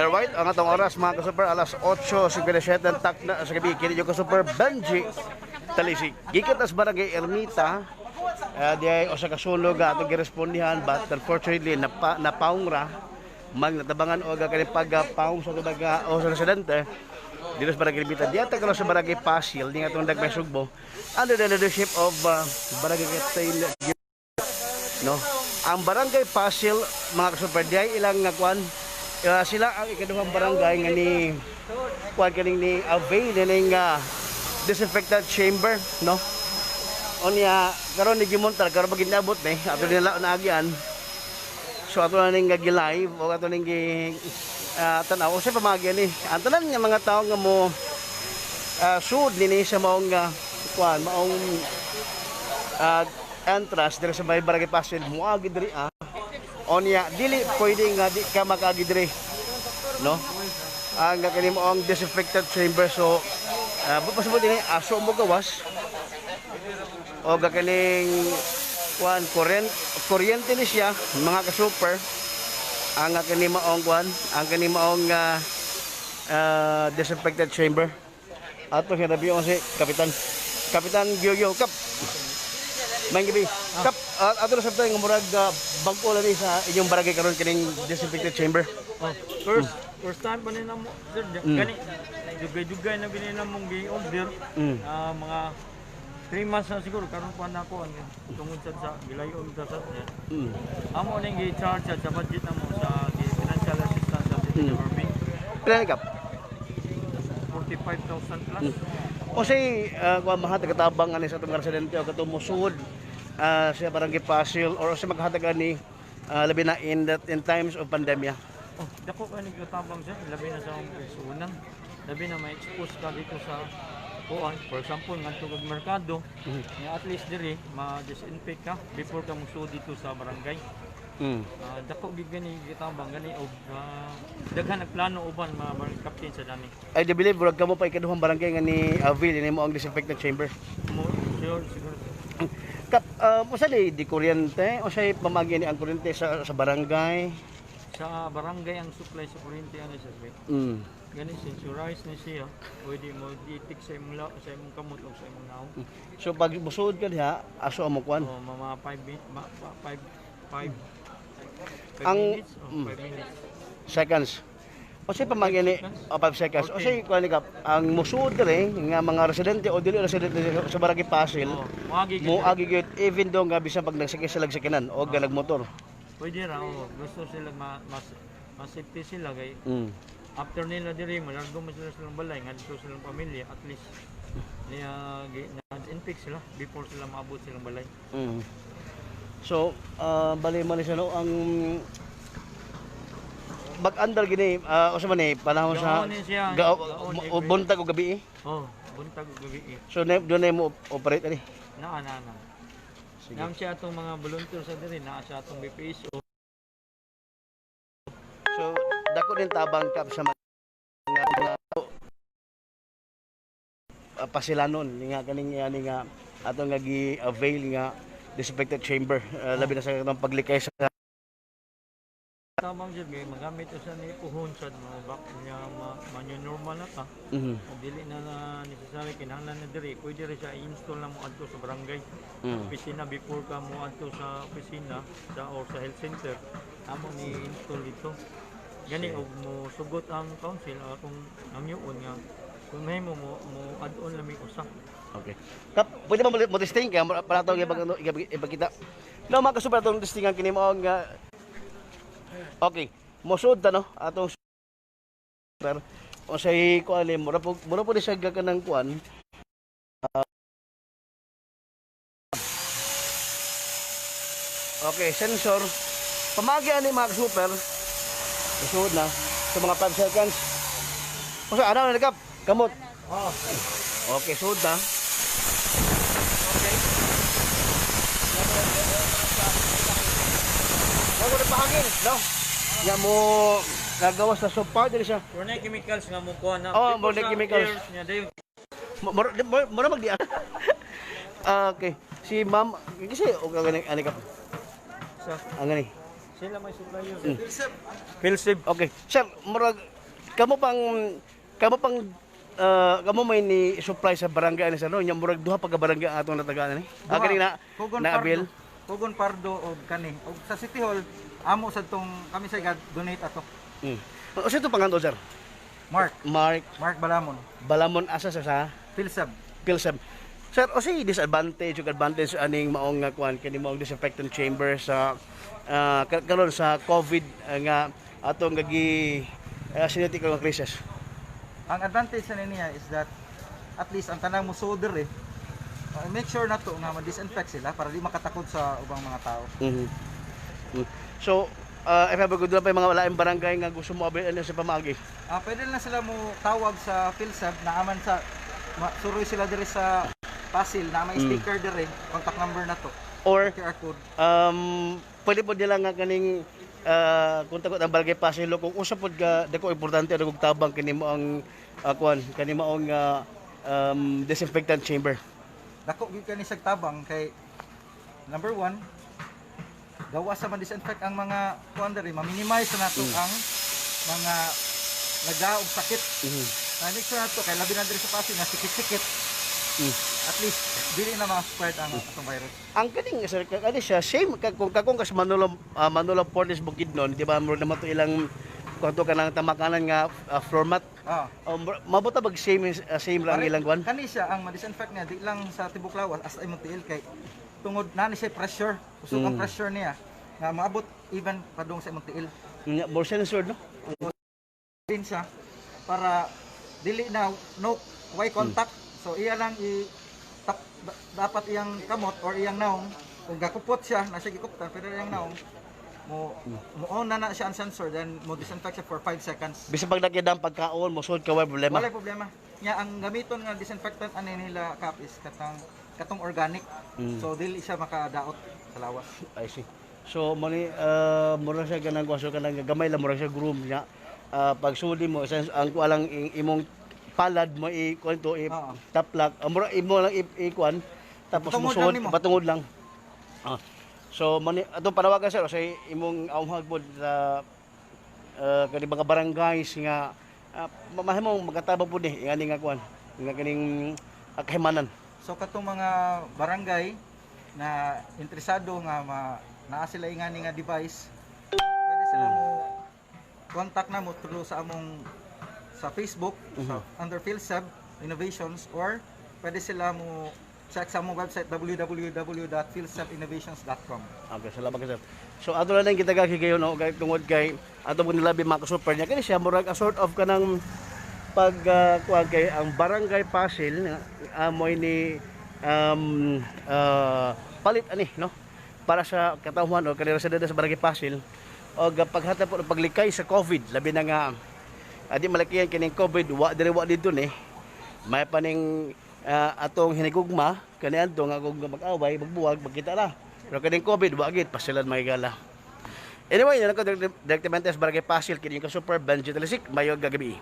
Alright, ang atong oras, mga kasuper, alas 8:57 ng takna sa gabi. Kini yung kasuper Benji Talisik. Gikan tas Barangay Ermita, di ay usa ka sunog nga atong girespondihan, but unfortunately napaong ra mag natabangan og kani pagpaong sa tubaga o sa residente dito sa Barangay Ermita. Diya ta karon sa Barangay Pasil ni atong Dagmay Sugbo under the leadership of Barangay Captain, no. Ang Barangay Pasil, mga kasuper, di ay ilang nga kuan, sila ang ikaduhang barangay nga ni kuan kaning ni avail ning disinfectant chamber, no. Unya karon ni gimontar karon pag ginabot ni ato nila naagian, so ato na ning gi-live o ato ning gi tan-aw usa pamagyan ni ang tanan nga mga tawo nga mo sud nini sa maong kuan maong entrance diri sa may Barangay Pasil moagi diri ah. Onya dili pwede nga di ka makaagi diri, no, ang kani mo ang disinfectant chamber. So pasabot ini aso mo gawas o kaning kuan kuryente kuryente ni siya, mga ka-super, ang kani maong kuan ang kani maong disinfectant chamber. Ato hinabi si Kapitan Kapitan Gyoyo. Kap, May gabi. Kap, ato na sabtang nga murag bag-o lang ni sa inyong barangay karon kining disinfected chamber. Oh, first time pa ni namo, sir. Gani dugay-dugay na gini namong gi-order. Ah, mga 3 months na siguro karon pa na ako ang tungod sad sa gilayon sa sad niya. Amo ning gi-charge sa budget namo sa financial assistance sa city government. Pila ni, Kap? 45,000 plus. O say kuan mahatag katabang ani sa atong mga residente o katong mosuod sa Barangay Pasil or sa maghatag ani labi na in times of pandemya? Oh, dako ka nagkatabang, sir, labi na sa akong igsuonan. Labi na ma-expose ka dito sa kuan. For example, ngadto kag merkado, nga at least diri ma-disinfect ka before ka musuod dito sa barangay. Ah, dako gid gani gitabang gani og daghan nagplano uban mga barangay captain sa dani. I do believe murag kamo pa ikaduhang barangay nga ni avail ini mo ang disinfectant chamber. Mo sure siguro, sir. Kap, usa di kuryente o say pamagi ni ang kuryente sa barangay? Sa barangay ang supply sa kuryente ani, sir. Gani sensorized ni siya. Pwede mo detect sa imong sa imong kamot o sa imong nawong. So pag musuod ka diha, aso ang kuan. O mga 5 5 5 5 minutes o 5 minutes. Seconds. O say pamagi ni o 5 seconds. O say kuan ni, Kap, ang musuod diri nga mga residente o dili residente sa Barangay Pasil, Oh, moagi gid. mo agi gyud even though nga bisan pag nagsakay sila sakyanan o nga nagmotor. Pwede ra, oh. Gusto sila ma, mas mas safety sila kay after nila diri malargo man sila silang balay ngadto silang pamilya, at least niya na-disinfect sila before sila maabot silang balay. So, bali man ni siya, no, ang bag-andar gini usa man ni panahon sa Gaon ni siya. Gaon buntag o gabi eh. Oh, buntag ug gabi eh. So na doon na mo operate ani. Naa na na. Sige. Naam siya atong mga volunteer sa diri, naa siya atong BPSO. So dako din tabang, Kap, sa mga pasilanon nga kaning ani nga atong nga gi-avail nga disinfected chamber, labi na sa katong paglikay sa Tamang jud kay magamit usa ni puhon sad mo back niya ma new normal na ta. Ug dili na na necessary kinahanglan na diri, pwede rin siya i-install na mo adto sa barangay opisina before ka mo adto sa opisina sa or sa health center, amo ni install dito gani og mo sugot ang council akong nangyoon nga kung mahimo mo mo add-on lami usa. Okay. Kap, pwede ba mo testing kaya para atong ipakita? No, mga kasuper, atong testing ang kini mo nga. Okay, mosud ta, no, atong super. O say kuan ni mura po ni siya kanang kuan. Okay, sensor. Pamagi ani, mga super. Sud na sa mga 5 seconds. O sa ano na, Kap? Kamot. Oh. Okay, so da. Okay. Wala na pahangin, no? Nga mo nagawas na sopa diri siya. Mura na chemicals nga mo kuha na. Oh, Before mura na sa chemicals. airs niya, dayon. Mura magdi. Ah, okay. Si ma'am, kasi o ka gani ani ka. Sa Ang gani. sila may supplier. Philsib. Okay. Sir, murag kamo pang kamo may ni supply sa barangay ani sa no, nya murag duha pa ka barangay ang atong natagaan ani. Ah, kani na Pugon na Pardo. abil. Pugon Pardo og kani. Og sa City Hall amo sad tong kami sa donate ato. O sa ito panganto, sir? Mark, Mark Mark Balamon, Balamon asa sa Philsab. Pilsab. Sir, o say disadvantage ug advantage aning maong nga kuan kani maong disinfectant chamber sa karon sa COVID nga atong gagi siniti nga crisis? Ang advantage na niya is that at least ang tanang mo solder eh. Make sure na to nga ma-disinfect sila para di makatakod sa ubang mga tao. So, if ever good lang pa yung mga walaing barangay nga gusto mo abil ano sa pamaagi. Ah, pwede na sila mo tawag sa Philsab na aman sa suroy sila diri sa Pasil na may sticker diri, contact number na to, Or QR code. Pwede po nila nga kaning kung takot ang barangay Pasilo kung usa pod ka dako importante og tabang kini mo ang kuan kani maong disinfectant chamber. Dako gyud kani sa tabang kay number one, gawa sa ma-disinfect ang mga kuan diri, ma-minimize na nato ang mga nagaog sakit. Na make sure nato kay labi na diri sa Pasig nga sikit-sikit. At least dili na ma-spread ang atong virus. Ang kaning sir kani siya same ka, kung kakong kas Manolo Manolo Portes Bukidnon, di ba mo naman to ilang kwanto ka ng tamakanan nga floor mat. Ah. Mabuta bag same same ra ang ilang kuan. Kani siya ang ma-disinfect niya di lang sa tibok lawas as imong tiil kay tungod na ni siya pressure, usog ang pressure niya nga maabot even padung sa imong tiil. Nya, more censored, no? Din siya para dili na no way contact. So iya lang i tap, dapat iyang kamot or iyang naong kung gakupot siya na siya gikuptan pero iyang naong mo mo on na na siya ang sensor, then mo disinfect siya for 5 seconds. Bisan pag nagyadang pagkaon mo sud ka way problema. Walay problema. Nya ang gamiton nga disinfectant ani nila kap is katang katong organic. So dili siya makadaot sa lawas. I see. So mo ni mura siya ganang kuan, so kanang gamay lang mura siya groom niya. Pagsuli mo sa ang kuan lang imong palad mo i kuan to i Oo. taplak, mura imo lang i kuan tapos Patungod musuod lang nimo. patungod lang. Ah. So mo ni atong panawagan, sir, sa imong amhag pod sa kani mga barangays nga mahimong magatabang pod ni ingani nga kuan nga kaning kahimanan. So katong mga barangay na interesado nga ma naa sila ingani nga device, pwede sila mo contact na mo through sa among sa Facebook sa under PhilSeb Innovations or pwede sila mo check sa among website www.philsebinnovations.com. Okay, salamat ka, sir. So ato na lang kita gagi no kay tungod kay ato mo nilabi mga super niya kani siya murag a sort of kanang pag kuan kay ang barangay Pasil amoy ni palit ani, no, para sa katawhan o kanila sa sa barangay Pasil og paghatag po ng paglikay sa COVID, labi na nga adi malakihan kining COVID wa diri wa didto ni may paning atong hinigugma kaniadto nga kung mag-away magbuwag magkita ra, pero kining COVID wa gid pasilan mahigala. Anyway, yan ako direktamente sa Barangay Pasil kini ka super Benji Talisik, mayog gagabi.